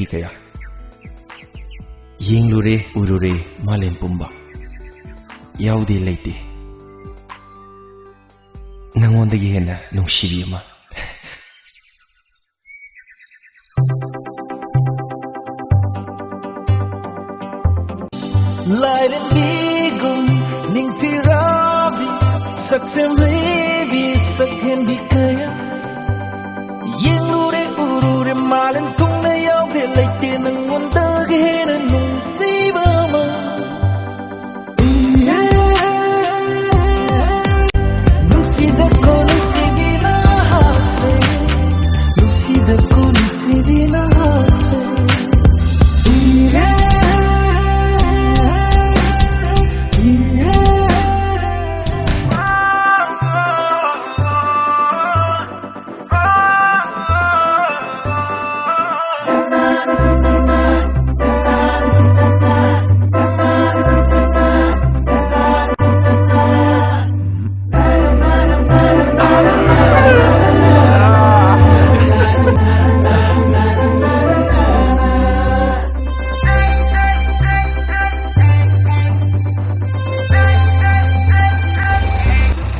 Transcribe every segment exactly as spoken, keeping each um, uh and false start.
ꯀꯌꯥ? ꯌꯦꯡꯂꯨꯔꯦ, ꯎꯔꯨꯔꯦ, ꯃꯥꯂꯦꯝ ꯄꯨꯝꯕ꯫ ꯌꯥꯎꯗꯦ, ꯂꯩꯇꯦ꯫ ꯅꯉꯣꯟꯗꯒꯤ ꯍꯦꯟꯅ ꯅꯨꯡꯁꯤꯕꯤ ꯑꯃ꯫ ꯂꯥꯏꯔꯦꯝꯕꯤꯒꯨꯝ ꯅꯤꯡꯊꯤꯔꯥꯕꯤ, ꯁꯛꯁꯦꯝ ꯂꯩꯕꯤ, ꯁꯛꯍꯦꯟꯕꯤ ꯀꯌꯥ꯫ ꯌꯦꯡꯂꯨꯔꯦ, ꯎꯔꯨꯔꯦ, ꯃꯥꯂꯦꯝ ꯊꯨꯡꯅ ꯌꯥꯎꯗꯦ, ꯂꯩꯇꯦ ꯅꯪꯉꯣꯟꯗꯒꯤ ꯍꯦꯟꯅ ꯅꯨꯡꯁꯤꯕ ꯑꯃ꯫ ꯅꯨꯡꯁꯤꯗꯀꯣ ꯅꯨꯡꯁꯤꯕꯤ ꯅꯍꯥꯛꯁꯦ, ꯅꯨꯡꯁꯤꯗꯀꯣ ꯅꯨꯡꯁꯤꯕꯤ ꯅꯍꯥꯛꯁꯦ꯫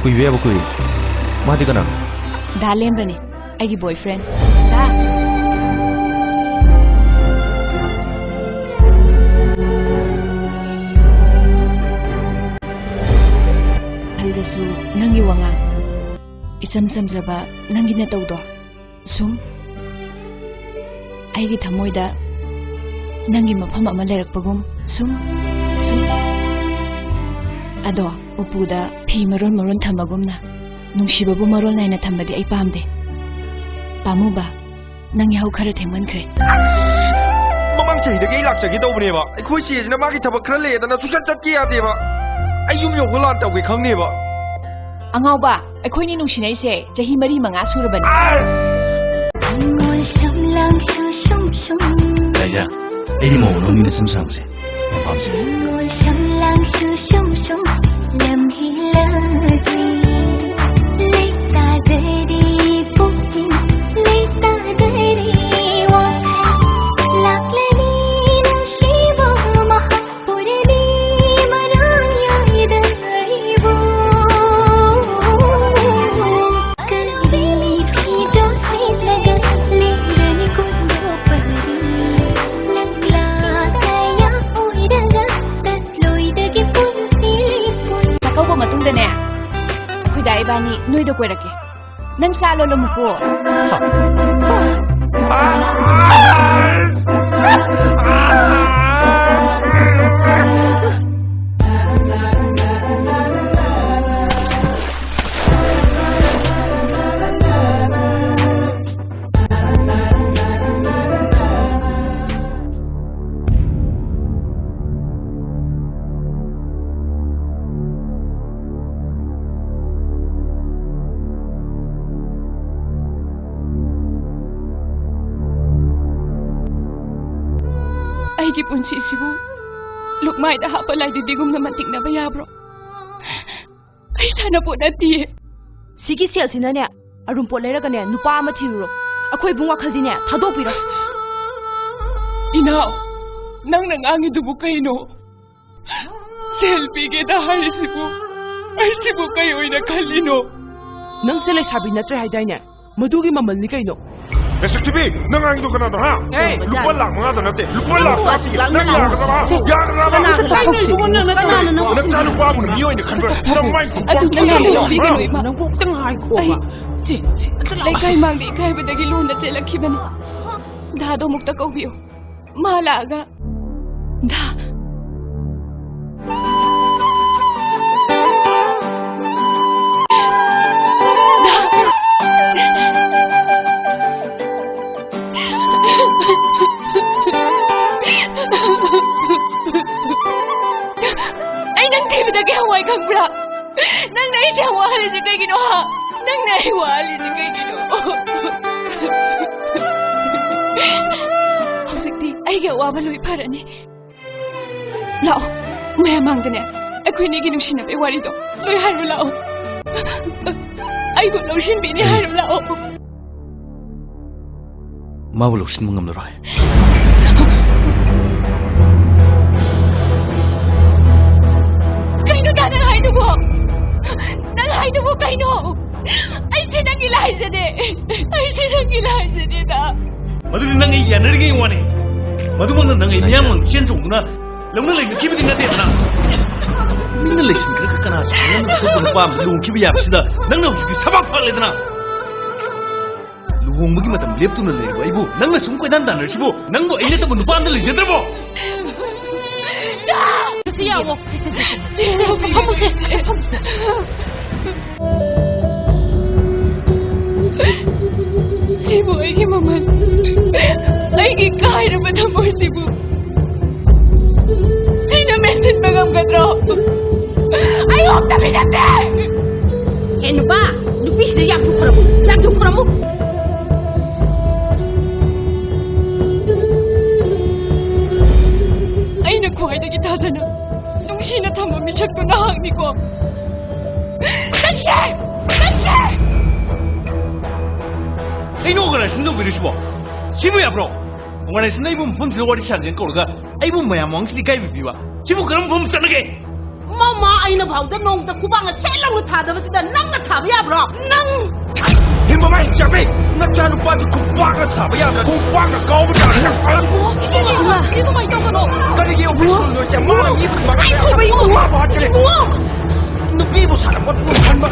ꯀꯨꯏꯕ ꯌꯥꯕ ꯀꯨꯏꯔꯦ꯫ ꯃꯥꯗꯤ ꯀꯅꯥ? ꯗꯥ ꯂꯦꯝꯕꯅꯤ, ꯑꯩꯒꯤ boyfriend꯫ ꯗꯥ꯫ ꯈꯜꯗꯁꯨ ꯅꯪꯒꯤ ꯋꯥꯉꯥꯡ, ꯏꯆꯝ ꯆꯝꯖꯕ ꯅꯪꯒꯤ ꯅꯇꯧꯗꯣ, ꯁꯨꯝ ꯑꯩꯒꯤ ꯊꯃꯣꯏꯗ ꯅꯪꯒꯤ ꯃꯐꯝ ꯑꯃ ꯂꯩꯔꯛꯄꯒꯨꯝ, ꯁꯨꯝ, ꯁꯨꯝ꯫ ꯑꯗꯣ ꯎꯄꯨꯗ ꯐꯤ ꯃꯔꯣꯟ ꯃꯔꯣꯟ ꯊꯝꯕꯒꯨꯝꯅ ꯅꯨꯡꯁꯤꯕꯕꯨ ꯃꯔꯣꯜ ꯅꯥꯏꯅ ꯊꯝꯕꯗꯤ ꯑꯩ ꯄꯥꯝꯗꯦ꯫ ꯄꯥꯝꯃꯨꯕ, ꯅꯪ ꯌꯥꯍꯧ ꯈꯔ ꯊꯦꯡꯃꯟꯈ꯭ꯔꯦ꯫ ꯃꯃꯥꯡ ꯆꯍꯤꯗꯒꯤ ꯑꯩ ꯂꯥꯛꯆꯒꯦ ꯇꯧꯕꯅꯦꯕ꯫ ꯑꯩꯈꯣꯏ ꯆꯦꯁꯤꯅ ꯃꯥꯒꯤ ꯊꯕꯛ ꯈꯔ ꯂꯩꯌꯦꯗꯅ ꯁꯨꯡꯆꯠ ꯆꯠꯀꯦ ꯌꯥꯗꯦꯕ꯫ ꯑꯩ ꯌꯨꯝ ꯌꯧꯕ ꯂꯥꯟ ꯇꯧꯒꯦ ꯈꯪꯅꯦꯕ꯫ ꯑꯉꯥꯎꯕ, ꯑꯩꯈꯣꯏꯅꯤ ꯅꯨꯡꯁꯤꯅꯩꯁꯦ ꯆꯍꯤ ꯃꯔꯤ ꯃꯉꯥ ꯁꯨꯔꯕꯅꯤ꯫ ꯑꯁ! ꯍꯪꯉꯣꯏ ꯁꯝꯂꯥꯡꯁꯨ ꯁꯨꯝ ꯁꯨꯝ꯫ ꯂꯥꯏꯖꯥ, ꯑꯩꯗꯤ ꯃꯧ ꯑꯅꯧꯕꯤꯅ ꯁꯝ ꯁꯥꯡꯕꯁꯦ ꯌꯥꯝ ꯄꯥꯝꯖꯩ꯫ ꯍꯪꯉꯣꯏ ꯁꯝꯂꯥꯡꯁꯨ ꯁꯨꯝ ꯁꯨꯝ ꯂꯝꯍꯦꯜꯂꯒꯦ꯫ ꯂꯩꯇꯥꯗꯔꯦ ꯄꯨꯛꯅꯤꯡ, ꯂꯩꯇꯥꯗꯔꯦ ꯋꯥꯈꯜ꯫ ꯏꯕꯥꯅꯤ ꯅꯣꯏꯗ ꯀꯣꯏꯔꯛꯀꯦ꯫ ꯅꯪ ꯆꯥ ꯂꯣꯜꯂꯝꯃꯨꯀꯣ꯫ ꯑꯩꯒꯤ ꯄꯨꯟꯁꯤꯁꯤꯕꯨ ꯂꯨꯛꯃꯥꯏꯗ ꯍꯥꯞꯄ ꯂꯥꯏꯗꯤꯗꯤꯒꯨꯝꯅ ꯃꯟꯇꯤꯛꯅꯕ ꯌꯥꯕ꯭ꯔꯣ? ꯑꯩ ꯁꯥꯟꯅꯄꯣꯠ ꯅꯠꯇꯤꯌꯦ꯫ ꯁꯤꯒꯤ ꯁꯦꯜꯁꯤꯅꯅꯦ, ꯑꯔꯨꯝꯄꯣꯠ ꯂꯩꯔꯒꯅꯦ, ꯅꯨꯄꯥ ꯑꯃ ꯊꯤꯔꯨꯔꯣ꯫ ꯑꯩꯈꯣꯏ ꯏꯕꯨꯡ ꯋꯥꯈꯜꯗꯤꯅꯦ, ꯊꯥꯗꯣꯛꯄꯤꯔꯣ꯫ ꯏꯅꯥꯎ, ꯅꯪꯅ ꯉꯥꯡꯉꯤꯗꯨꯕꯨ ꯀꯩꯅꯣ? ꯁꯦꯜ ꯄꯤꯒꯦꯗ ꯍꯥꯏꯔꯤꯁꯤꯕꯨ ꯑꯩꯁꯤꯕꯨ ꯀꯩ ꯑꯣꯏꯅ ꯈꯜꯂꯤꯅꯣ? ꯅꯪꯁꯦ ꯂꯩꯁꯥꯕꯤ ꯅꯠꯇ꯭ꯔꯦ ꯍꯥꯏꯗꯥꯏꯅꯦ? ꯃꯗꯨꯒꯤ ꯃꯃꯜꯅꯤ ꯀꯩꯅꯣ? ꯑꯦ, ꯁꯛꯊꯤꯕꯤ, ꯅꯪ ꯉꯥꯡꯉꯤꯗꯣ ꯀꯅꯥꯗꯣ, ꯍꯥ? ꯑꯦ, ꯂꯨꯄꯥ ꯂꯥꯛ ꯃꯉꯥꯗꯣ ꯅꯠꯇꯦ, ꯂꯨꯄꯥ ꯂꯥꯛ ꯇꯔꯥ ꯄꯤꯒꯦ꯫ ꯅꯪ ꯌꯥꯒꯗ꯭ꯔꯕ? ꯌꯥꯒꯗ꯭ꯔꯕ? ꯀꯅꯥꯒ ꯂꯥꯛ ꯇꯧꯁꯤꯒꯦ? ꯀꯅꯥꯅ ꯅꯪ ꯅꯆꯥꯅꯨꯄꯥ ꯑꯃꯅ ꯃꯤ ꯑꯣꯏꯅ ꯈꯟꯕ꯭ꯔꯥ? ꯅꯪ ꯃꯥꯏ ꯈꯨꯠ ꯑꯗꯨ ꯀꯅꯥꯅ ꯄꯥꯛꯄꯤꯅꯣ? ꯂꯧꯕꯤꯒꯅꯣ, ꯍꯥ? ꯏꯃꯥ? ꯅꯪꯕꯨ ꯑꯝꯇ ꯉꯥꯏꯈꯣꯕ꯫ ꯑꯩ ꯆꯦ, ꯆꯦ, ꯑꯝꯇ ꯂꯥꯛꯑꯣ꯫ ꯂꯩꯀꯥꯏ ꯃꯥꯡꯗ ꯏꯀꯥꯏꯕꯗꯒꯤ ꯂꯣꯟꯅ ꯆꯦꯜꯂꯛꯈꯤꯕꯅꯤ꯫ ꯗꯥꯗꯣ ꯑꯃꯨꯛꯇ ꯀꯧꯕꯤꯌꯨ꯫ ꯃꯥ ꯂꯥꯛꯑꯒ꯫ ꯗꯥ꯫ ꯗꯥ꯫ ꯑꯩ ꯅꯪ ꯊꯤꯕꯗꯒꯤ ꯍꯋꯥꯏ ꯈꯪꯕ꯭ꯔꯥ? ꯅꯪꯅ ꯑꯩꯁꯦ ꯌꯥꯝ ꯋꯥꯍꯜꯂꯤꯁꯦ ꯀꯩꯒꯤꯅꯣ, ꯍꯥ? ꯅꯪꯅ ꯑꯩ ꯋꯥꯍꯜꯂꯤꯁꯦ ꯀꯩꯒꯤꯅꯣ? ꯍꯧꯖꯤꯛꯇꯤ ꯑꯩꯒꯤ ꯑꯋꯥꯕ ꯂꯣꯏ ꯐꯔꯅꯤ꯫ ꯂꯥꯛꯑꯣ, ꯃꯌꯥꯝ ꯃꯥꯡꯗꯅꯦ ꯑꯩꯈꯣꯏꯅꯤꯒꯤ ꯅꯨꯡꯁꯤꯅꯕꯒꯤ ꯋꯥꯔꯤꯗꯣ ꯂꯣꯏ ꯍꯥꯏꯔꯨ ꯂꯥꯛꯑꯣ꯫ ꯑꯩꯕꯨ ꯂꯧꯁꯤꯟꯕꯤꯅꯤ ꯍꯥꯏꯔꯨ ꯂꯥꯛꯑꯣ꯫ ꯃꯥꯕꯨ ꯂꯧꯁꯤꯟꯕ ꯉꯝꯂꯔꯣꯏ꯫ ꯀꯩꯅꯣ ꯗꯥ ꯅꯪ ꯍꯥꯏꯗꯨꯕꯣ? ꯅꯪ ꯍꯥꯏꯗꯨꯕꯨ ꯀꯩꯅꯣ? ꯑꯩꯁꯦ ꯅꯪꯒꯤ ꯂꯥꯏꯖꯅꯦ꯫ ꯑꯩꯁꯦ ꯅꯪꯒꯤ ꯂꯥꯏꯖꯅꯦꯗ꯫ ꯃꯗꯨꯗꯤ ꯅꯪ ꯑꯩ ꯌꯥꯅꯔꯤꯉꯩ ꯋꯥꯅꯤ꯫ ꯃꯗꯨꯃꯛꯅ ꯅꯪ ꯑꯩ ꯃꯤꯌꯥꯝ ꯃꯥꯡꯗ ꯆꯦꯟ ꯆꯣꯡꯗꯨꯅ ꯂꯧꯅ ꯂꯩꯅꯈꯤꯕꯗꯤ ꯅꯠꯇꯦꯗꯅ꯫ ꯃꯤꯅ ꯂꯩꯁꯤꯟꯈ꯭ꯔꯒ ꯀꯅꯥ ꯁꯥꯟꯅꯅ ꯑꯇꯣꯞꯄ ꯅꯨꯄꯥ ꯑꯃꯗ ꯂꯨꯍꯣꯡꯈꯤꯕ ꯌꯥꯕꯁꯤꯗ ꯅꯪꯅ ꯍꯧꯖꯤꯛꯇꯤ ꯁꯕꯥꯛ ꯐꯒꯠꯂꯦꯗꯅ꯫ ꯂꯨꯍꯣꯡꯕꯒꯤ ꯃꯇꯝ ꯂꯦꯞꯇꯨꯅ ꯂꯩꯔꯤꯕ ꯑꯩꯕꯨ ꯅꯪꯅ ꯁꯨꯝ ꯀꯣꯏꯇꯥꯟ ꯇꯥꯟꯅꯔꯤꯁꯤꯕꯨ ꯅꯪꯕꯨ ꯑꯩ ꯅꯠꯇꯕ ꯅꯨꯄꯥ ꯑꯝꯗ ꯂꯩꯖꯗ꯭ꯔꯕꯣ? ꯁꯤ ꯌꯥꯎꯋꯣ꯫ ꯐꯝꯃꯨꯁꯦ, ꯐꯝꯃꯨꯁꯦ꯫ ꯁꯤꯕꯨ ꯑꯩꯒꯤ ꯃꯃꯜ, ꯑꯩꯒꯤ ꯀꯥꯏꯔꯕ ꯊꯃꯣꯏꯁꯤꯕꯨ ꯁꯤꯅ ꯃꯦꯟꯁꯤꯟꯕ ꯉꯝꯒꯗ꯭ꯔꯣ? ꯑꯩ ꯑꯣꯛꯇꯕꯤ ꯅꯠꯇꯦ! ꯍꯦ ꯅꯨꯄꯥ, ꯅꯨꯄꯤꯁꯤꯗ ꯌꯥꯝ ꯊꯨꯈ꯭ꯔꯕꯣ? ꯌꯥꯝ ꯊꯨꯈ꯭ꯔꯕꯣ? ꯑꯩꯅ ꯈ꯭ꯋꯥꯏꯗꯒꯤ ꯊꯥꯖꯅ, ꯅꯨꯡꯁꯤꯅ ꯊꯝꯕ ꯃꯤꯁꯛꯇꯨ ꯅꯍꯥꯛꯅꯤꯀꯣ꯫ ꯅꯪꯁꯦ! ꯅꯪꯁꯦ! ꯀꯩꯅꯣ ꯑꯣꯔꯒꯅꯥꯏꯖꯦꯁꯟ ꯇꯧꯕꯤꯔꯤꯁꯤꯕꯣ? ꯁꯤꯕꯨ ꯌꯥꯕ꯭ꯔꯣ? ꯑꯣꯔꯒꯅꯥꯏꯖꯦꯁꯟ ꯑꯩꯕꯨ ꯃꯐꯝꯁꯤꯗ ꯋꯥꯔꯤ ꯁꯥꯟꯅꯁꯦꯅ ꯀꯧꯔꯒ ꯑꯩꯕꯨ ꯃꯌꯥꯝ ꯃꯃꯥꯡꯁꯤꯗ ꯏꯀꯥꯏꯕ ꯄꯤꯕ? ꯁꯤꯕꯨ ꯀꯔꯝꯕ ꯃꯐꯝ ꯆꯠꯅꯒꯦ? ꯃꯃꯥ, ꯑꯩꯅ ꯐꯥꯎꯗ ꯅꯣꯡꯃꯇ ꯈꯨꯕꯥꯛꯅ ꯁꯦꯠ ꯂꯥꯎꯅ ꯊꯥꯗꯕꯁꯤꯗ ꯅꯪꯅ ꯊꯥꯕ ꯌꯥꯕ꯭ꯔꯣ? ꯅꯪ! ꯍꯦ ꯃꯃꯥ, ꯍꯤꯡꯆꯥꯕꯤ! ꯅꯆꯥꯅꯨꯄꯥꯗꯨ ꯈꯨꯕꯥꯛꯅ ꯊꯥꯕ ꯌꯥꯗ꯭ꯔꯥ? ꯈꯨꯕꯥꯛꯅ ꯀꯥꯎꯕ ꯇꯥꯔꯦ꯫ ꯏꯕꯨꯡꯉꯣ, ꯏꯕꯨꯡꯉꯣ, ꯏꯕꯨꯡꯉꯣ, ꯀꯃꯥꯏꯅ ꯇꯧꯕꯅꯣ? ꯀꯔꯤꯒꯤ ꯑꯣꯐꯤꯁ ꯂꯣꯏꯁꯦ? ꯃꯥꯅ ꯃꯤ ꯃꯥꯡꯍꯜꯂꯦ꯫ ꯍꯥꯏ ꯊꯣꯏꯕ ꯏꯕꯨꯡꯉꯣ! ꯃꯥ ꯐꯥꯠꯇ꯭ꯔꯦ꯫ ꯏꯕꯨꯡꯉꯣ! ꯅꯨꯄꯤꯕꯨ ꯁꯥꯟꯅꯄꯣꯠ ꯈꯟꯕ꯫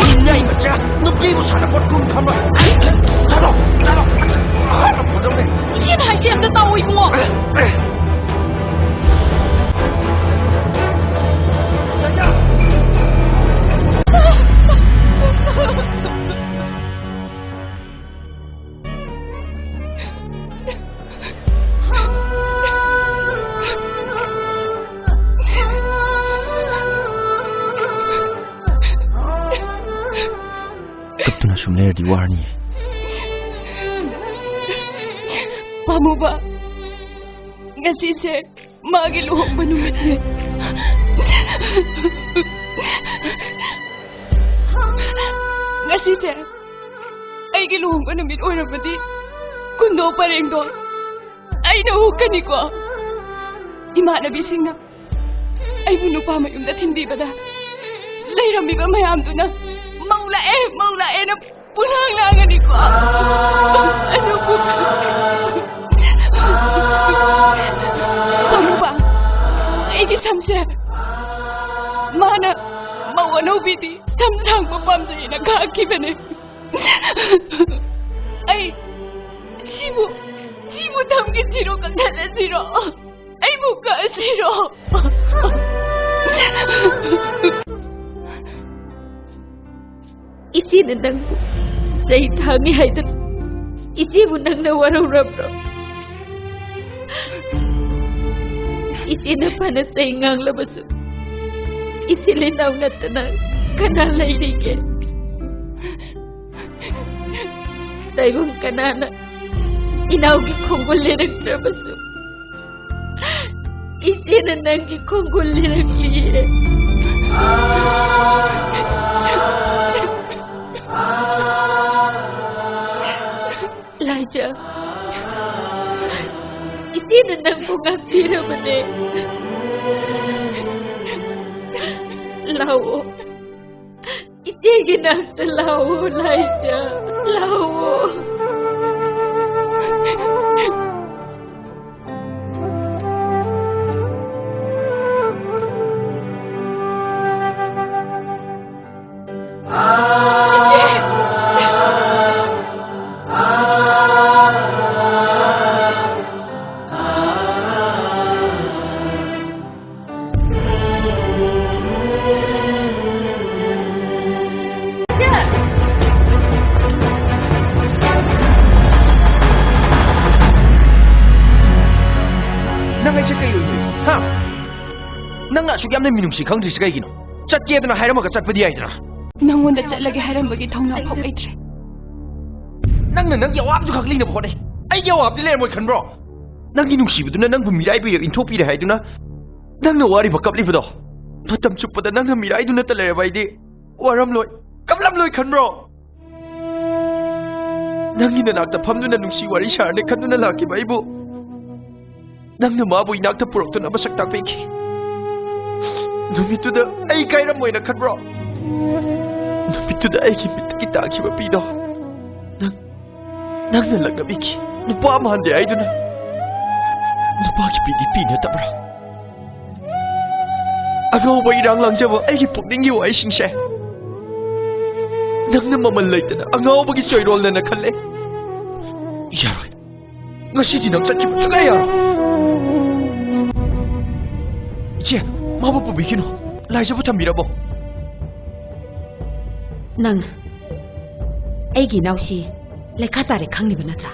ꯏꯌꯥꯏ ꯃꯆꯥ, ꯅꯨꯄꯤꯕꯨ ꯁꯥꯟꯅꯄꯣꯠ ꯈꯟꯕ꯫ ꯆꯠꯂꯣ, ꯆꯠꯂꯣ꯫ ꯐꯗꯧꯅꯦ꯫ ꯏꯆꯦꯅ ꯍꯥꯏꯁꯦ ꯑꯝꯇ ꯇꯥꯎ ꯏꯕꯨꯡꯉꯣ꯫ ꯀꯞꯇꯨꯅ ꯁꯨꯝ ꯂꯩꯔꯗꯤ ꯋꯥꯔꯅꯤ꯫ ꯄꯥꯝꯃꯨꯕ, ꯉꯁꯤꯁꯦ ꯃꯥꯒꯤ ꯂꯨꯍꯣꯡꯕ ꯅꯨꯃꯤꯠꯅꯦ꯫ ꯉꯁꯤꯁꯦ ꯑꯩꯒꯤ ꯂꯨꯍꯣꯡꯕ ꯅꯨꯃꯤꯠ ꯑꯣꯏꯔꯕꯗꯤ ꯀꯨꯟꯗꯣ ꯄꯔꯦꯡꯗꯣ ꯑꯩꯅ ꯍꯨꯛꯀꯅꯤꯀꯣ꯫ ꯏꯃꯥꯟꯅꯕꯤꯁꯤꯡꯅ ꯑꯩꯕꯨ ꯅꯨꯄꯥ ꯃꯌꯨꯝꯗ ꯊꯤꯟꯕꯤꯕꯗ ꯂꯩꯔꯝꯃꯤꯕ ꯃꯌꯥꯝꯗꯨꯅ "ꯃꯧ ꯂꯥꯛꯑꯦ, ꯃꯧ ꯂꯥꯛꯑꯦꯅ" ꯄꯨꯂꯥꯡ ꯂꯥꯡꯉꯅꯤꯀꯣ꯫ ꯑꯗꯨꯕꯨ ꯄꯥꯝꯃꯨꯕ, ꯑꯩꯒꯤ ꯁꯝꯁꯦ ꯃꯥꯅ ꯃꯧ ꯑꯅꯧꯕꯤꯗꯤ ꯁꯝ ꯁꯥꯡꯕ ꯄꯥꯝꯖꯩꯅ ꯈꯥꯛꯈꯤꯕꯅꯦ꯫ ꯑꯩ ꯁꯤꯕꯨ, ꯁꯤꯕꯨ ꯊꯝꯈꯤꯁꯤꯔꯣ, ꯀꯛꯊꯠꯂꯁꯤꯔꯣ? ꯑꯩꯕꯨ ꯀꯛꯑꯁꯤꯔꯣ? ꯏꯆꯦꯅ ꯅꯪꯕꯨ ꯆꯩ ꯊꯥꯡꯉꯤ ꯍꯥꯏꯗꯅ ꯏꯆꯦꯕꯨ ꯅꯪꯅ ꯋꯥꯔꯧꯔꯕ꯭ꯔꯣ? ꯏꯆꯦꯅ ꯐꯅ ꯆꯩ ꯉꯥꯡꯂꯕꯁꯨ ꯏꯆꯤꯜ ꯏꯅꯥꯎ ꯅꯠꯇꯅ ꯀꯅꯥ ꯂꯩꯔꯤꯒꯦ? ꯇꯥꯏꯕꯪ ꯀꯅꯥꯅ ꯏꯅꯥꯎꯒꯤ ꯈꯣꯡꯒꯨꯜ ꯂꯦꯔꯛꯇ꯭ꯔꯕꯁꯨ ꯏꯆꯦꯅ ꯅꯪꯒꯤ ꯈꯣꯡꯒꯨꯜ ꯂꯦꯔꯛꯂꯤꯌꯦ꯫ ꯂꯥꯏꯖꯥ, ꯏꯆꯦꯅ ꯅꯪꯕꯨ ꯉꯥꯛꯄꯤꯔꯕꯅꯦ꯫ ꯂꯥꯛꯑꯣ, ꯏꯆꯦꯒꯤ ꯅꯥꯛꯇ ꯂꯥꯛꯑꯣ, ꯂꯥꯏꯖꯥ, ꯂꯥꯛꯑꯣ꯫ ꯅꯪ ꯑꯩꯁꯦ ꯀꯩ ꯑꯣꯏꯗꯣꯏꯅꯣ? ꯍꯥ? ꯅꯪꯅ ꯑꯁꯨꯛ ꯌꯥꯝꯅ ꯃꯤꯅꯨꯡꯁꯤ ꯈꯪꯗ꯭ꯔꯤꯁꯦ ꯀꯩꯒꯤꯅꯣ? ꯆꯠꯀꯦꯗꯅ ꯍꯥꯏꯔꯝꯃꯒ ꯆꯠꯄꯗꯤ ꯌꯥꯏꯗꯅ꯫ ꯅꯪꯉꯣꯟꯗ ꯆꯠꯂꯒꯦ ꯍꯥꯏꯔꯝꯕꯒꯤ ꯊꯧꯅꯥ ꯐꯥꯎ ꯂꯩꯇ꯭ꯔꯦ꯫ ꯅꯪꯅ ꯅꯪꯒꯤ ꯑꯋꯥꯕꯗꯨ ꯈꯛ ꯂꯩꯅꯕ ꯍꯣꯠꯅꯩ꯫ ꯑꯩꯒꯤ ꯑꯋꯥꯕꯗꯤ ꯂꯩꯔꯝꯃꯣꯏ ꯈꯟꯕ꯭ꯔꯣ? ꯅꯪꯒꯤ ꯅꯨꯡꯁꯤꯕꯗꯨꯅ ꯅꯪꯕꯨ ꯃꯤꯔꯥꯏꯕꯤꯔ ꯏꯟꯊꯣꯛꯄꯤꯔꯦ ꯍꯥꯏꯗꯨꯅ ꯅꯪꯅ ꯋꯥꯔꯤꯕ ꯀꯞꯂꯤꯕꯗꯣ ꯃꯇꯝ ꯆꯨꯞꯄꯗ ꯅꯪꯅ ꯃꯤꯔꯥꯏꯗꯨꯅꯇ ꯂꯩꯔꯕ ꯑꯩꯗꯤ ꯋꯥꯔꯝꯂꯣꯏ, ꯀꯞꯂꯝꯂꯣꯏ ꯈꯟꯕ꯭ꯔꯣ? ꯅꯪꯒꯤ ꯅꯅꯥꯛꯇ ꯐꯝꯗꯨꯅ ꯅꯨꯡꯁꯤ ꯋꯥꯔꯤ ꯁꯥꯔꯅꯤ ꯈꯟꯗꯨꯅ ꯂꯥꯛꯈꯤꯕ ꯑꯩꯕꯨ ꯅꯪꯅ ꯃꯥꯕꯨ ꯏꯅꯥꯛꯇ ꯄꯨꯔꯛꯇꯨꯅ ꯃꯁꯛ ꯇꯥꯛꯄꯤꯈꯤ꯫ ꯅꯨꯃꯤꯠꯇꯨꯗ ꯑꯩ ꯀꯥꯏꯔꯝꯃꯣꯏꯅ ꯈꯟꯕ꯭ꯔꯣ? ꯅꯨꯃꯤꯠꯇꯨꯗ ꯑꯩꯒꯤ ꯃꯤꯠꯇꯒꯤ ꯇꯥꯈꯤꯕ ꯄꯤꯗꯣ ꯅꯪ, ꯅꯪꯅ ꯂꯛꯅꯕꯤꯈꯤ꯫ ꯅꯨꯄꯥ ꯃꯥꯟꯗꯦ ꯍꯥꯏꯗꯨꯅ ꯅꯨꯄꯥꯒꯤ ꯄꯤꯗꯤ ꯄꯤ ꯅꯠꯇꯕ꯭ꯔꯥ? ꯑꯉꯥꯎꯕ ꯏꯔꯥꯡ ꯂꯥꯡꯖꯕ ꯑꯩꯒꯤ ꯄꯨꯛꯅꯤꯡꯒꯤ ꯋꯥꯍꯩꯁꯤꯡꯁꯦ ꯅꯪꯅ ꯃꯃꯜ ꯂꯩꯇꯅ ꯑꯉꯥꯎꯕꯒꯤ ꯆꯣꯏꯔꯣꯜꯅꯦꯅ ꯈꯜꯂꯦ꯫ ꯌꯥꯔꯣꯏ꯫ ꯉꯁꯤꯗꯤ ꯅꯪ ꯆꯠꯈꯤꯕ ꯁꯨꯡꯌꯥ ꯌꯥꯔꯣꯏ꯫ ꯏꯆꯦ, ꯃꯥꯕꯨ ꯄꯨꯕꯤꯈꯤꯅꯨ꯫ ꯂꯥꯏꯖꯕꯨ ꯊꯝꯕꯤꯔꯕꯣ? ꯅꯪ ꯑꯩꯒꯤ ꯏꯅꯥꯎꯁꯤ ꯂꯩꯈꯥ ꯇꯥꯔꯦ ꯈꯪꯂꯤꯕ ꯅꯠꯇ꯭ꯔꯥ?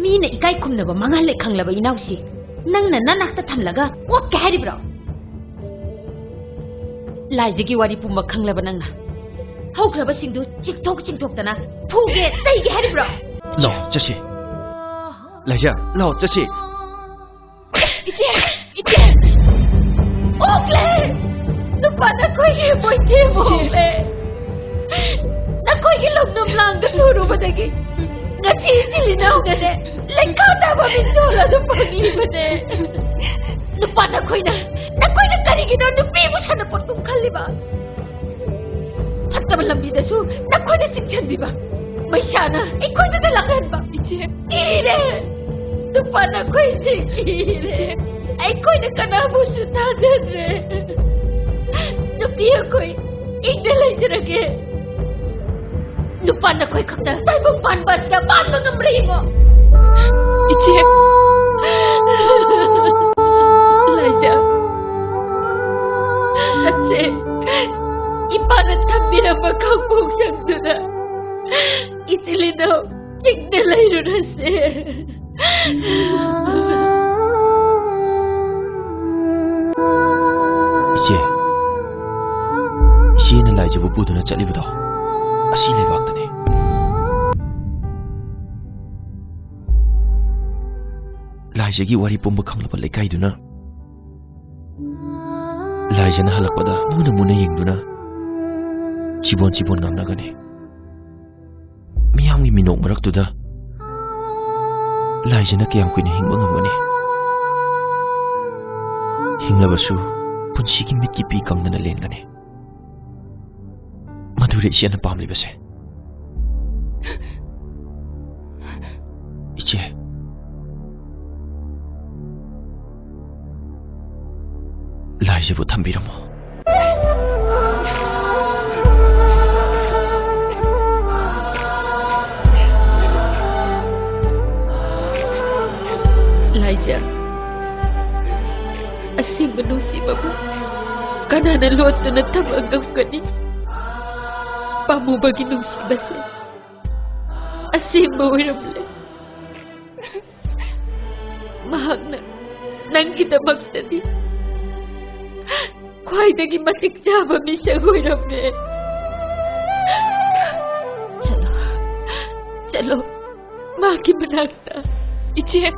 ꯃꯤꯅ ꯏꯀꯥꯏ ꯈꯨꯝꯅꯕ ꯃꯥꯡꯍꯜꯂꯦ ꯈꯪꯂꯕ ꯏꯅꯥꯎꯁꯤ ꯅꯪꯅ ꯅꯅꯥꯛꯇ ꯊꯝꯂꯒ ꯑꯣꯛꯀꯦ ꯍꯥꯏꯔꯤꯕ꯭ꯔꯣ? ꯂꯥꯏꯖꯒꯤ ꯋꯥꯔꯤ ꯄꯨꯝꯕ ꯈꯪꯂꯕ ꯅꯪꯅ ꯍꯧꯈ꯭ꯔꯕꯁꯤꯡꯗꯨ ꯆꯤꯡꯊꯣꯛ ꯆꯤꯡꯊꯣꯛꯇꯅ ꯐꯨꯒꯦ ꯆꯩꯒꯦ ꯍꯥꯏꯔꯤꯕ꯭ꯔꯣ? ꯂꯥꯛꯑꯣ, ꯆꯠꯁꯤ꯫ ꯂꯥꯏꯖ, ꯂꯥꯛꯑꯣ, ꯆꯠꯁꯤ꯫ ꯏꯆꯦ, ꯏꯆꯦ! ꯑꯣꯛꯂꯦ! ꯅꯨꯄꯥ ꯅꯈꯣꯏꯒꯤ ꯃꯣꯏꯊꯦꯝ ꯑꯣꯛꯂꯦ! ꯅꯈꯣꯏꯒꯤ ꯂꯧꯅꯝ ꯂꯥꯡꯗ ꯂꯨꯔꯨꯕꯗꯒꯤ ꯉꯁꯤ ꯏꯆꯤꯜ ꯏꯅꯥꯎꯅꯅꯦ ꯂꯩꯈꯥ ꯇꯥꯕ ꯃꯤꯡꯊꯣꯜ ꯑꯗꯨ ꯐꯪꯂꯤꯕꯅꯦ꯫ ꯅꯨꯄꯥ ꯅꯈꯣꯏꯅ, ꯅꯈꯣꯏꯅ ꯀꯔꯤꯒꯤꯅꯣ ꯅꯨꯄꯤꯕꯨ ꯁꯥꯟꯅꯄꯣꯠꯀꯨꯝ ꯈꯜꯂꯤꯕ? ꯐꯠꯇꯕ ꯂꯝꯕꯤꯗꯁꯨ ꯅꯈꯣꯏꯅ ꯆꯤꯡꯁꯤꯟꯕꯤꯕ, ꯃꯩꯁꯥꯅ ꯑꯩꯈꯣꯏꯗꯇ ꯂꯥꯛꯍꯟꯕ꯫ ꯏꯆꯦ, ꯀꯤꯔꯦ! ꯅꯨꯄꯥ ꯅꯈꯣꯏꯁꯦ ꯀꯤꯔꯦ! ꯑꯩꯈꯣꯏꯅ ꯀꯅꯥꯕꯨꯁꯨ ꯊꯥꯖꯗ꯭ꯔꯦ꯫ ꯅꯨꯄꯤ ꯑꯩꯈꯣꯏ ꯏꯪꯅ ꯂꯩꯖꯔꯒꯦ꯫ ꯅꯨꯄꯥ ꯅꯈꯣꯏ ꯈꯛꯇ ꯇꯥꯏꯕꯪ ꯄꯥꯟꯕ ꯑꯁꯤꯗ ꯄꯥꯟꯕ ꯉꯝꯕ꯭ꯔꯥ ꯌꯦꯡꯉꯣ꯫ ꯏꯆꯦ, ꯂꯥꯏꯖ, ꯆꯠꯁꯦ꯫ ꯏꯄꯥꯅ ꯊꯝꯕꯤꯔꯝꯕ ꯈꯪꯕꯣꯛ ꯁꯪꯗꯨꯗ ꯏꯆꯤꯜ ꯏꯅꯥꯎ ꯆꯤꯡꯗ ꯂꯩꯔꯨꯔꯁꯦ꯫ ꯏꯆꯦ, ꯏꯆꯦꯅ ꯂꯥꯏꯖꯕꯨ ꯄꯨꯗꯨꯅ ꯆꯠꯂꯤꯕꯗꯣ ꯑꯁꯤ ꯂꯩꯕꯥꯛꯇꯅꯤ꯫ ꯂꯥꯏꯖꯒꯤ ꯋꯥꯔꯤ ꯄꯨꯝꯕ ꯈꯪꯂꯕ ꯂꯩꯀꯥꯏꯗꯨꯅ ꯂꯥꯏꯖꯅ ꯍꯜꯂꯛꯄꯗ ꯃꯨꯟꯅ ꯃꯨꯟꯅ ꯌꯦꯡꯗꯨꯅ ꯆꯤꯕꯣꯟ ꯆꯤꯕꯣꯟ ꯉꯥꯡꯅꯒꯅꯤ꯫ ꯃꯤꯌꯥꯝꯒꯤ ꯃꯤꯅꯣꯛ ꯃꯔꯛꯇꯨꯗ ꯂꯥꯏꯖꯅ ꯀꯌꯥꯝ ꯀꯨꯏꯅ ꯍꯤꯡꯕ ꯉꯝꯒꯅꯤ? ꯍꯤꯡꯂꯕꯁꯨ ꯄꯨꯟꯁꯤꯒꯤ ꯃꯤꯠꯀꯤ ꯄꯤ ꯀꯪꯗꯅ ꯂꯦꯟꯒꯅꯤ꯫ ꯃꯗꯨꯔ ꯏꯆꯦꯅ ꯄꯥꯝꯂꯤꯕꯁꯦ꯫ ꯏꯆꯦ, ꯍꯥꯏꯁꯤꯕꯨ ꯊꯝꯕꯤꯔꯝꯃꯣ꯫ ꯂꯥꯏꯖ, ꯑꯁꯦꯡꯕ ꯅꯨꯡꯁꯤꯕꯕꯨ ꯀꯅꯥꯅ ꯂꯣꯠꯇꯨꯅ ꯊꯝꯕ ꯉꯝꯒꯅꯤ? ꯄꯥꯝꯃꯨꯕꯒꯤ ꯅꯨꯡꯁꯤꯕꯁꯦ ꯑꯁꯦꯡꯕ ꯑꯣꯏꯔꯝꯂꯦ꯫ ꯃꯍꯥꯛꯅ ꯅꯪꯒꯤꯗꯃꯛꯇꯗꯤ ꯈ꯭ꯋꯥꯏꯗꯒꯤ ꯃꯇꯤꯛ ꯆꯥꯕ ꯃꯤꯁꯛ ꯑꯣꯏꯔꯝꯃꯦ꯫ ꯆꯠꯂꯣ, ꯆꯠꯂꯣ, ꯃꯍꯥꯛꯀꯤ ꯃꯅꯥꯛꯇ꯫ ꯏꯆꯦ꯫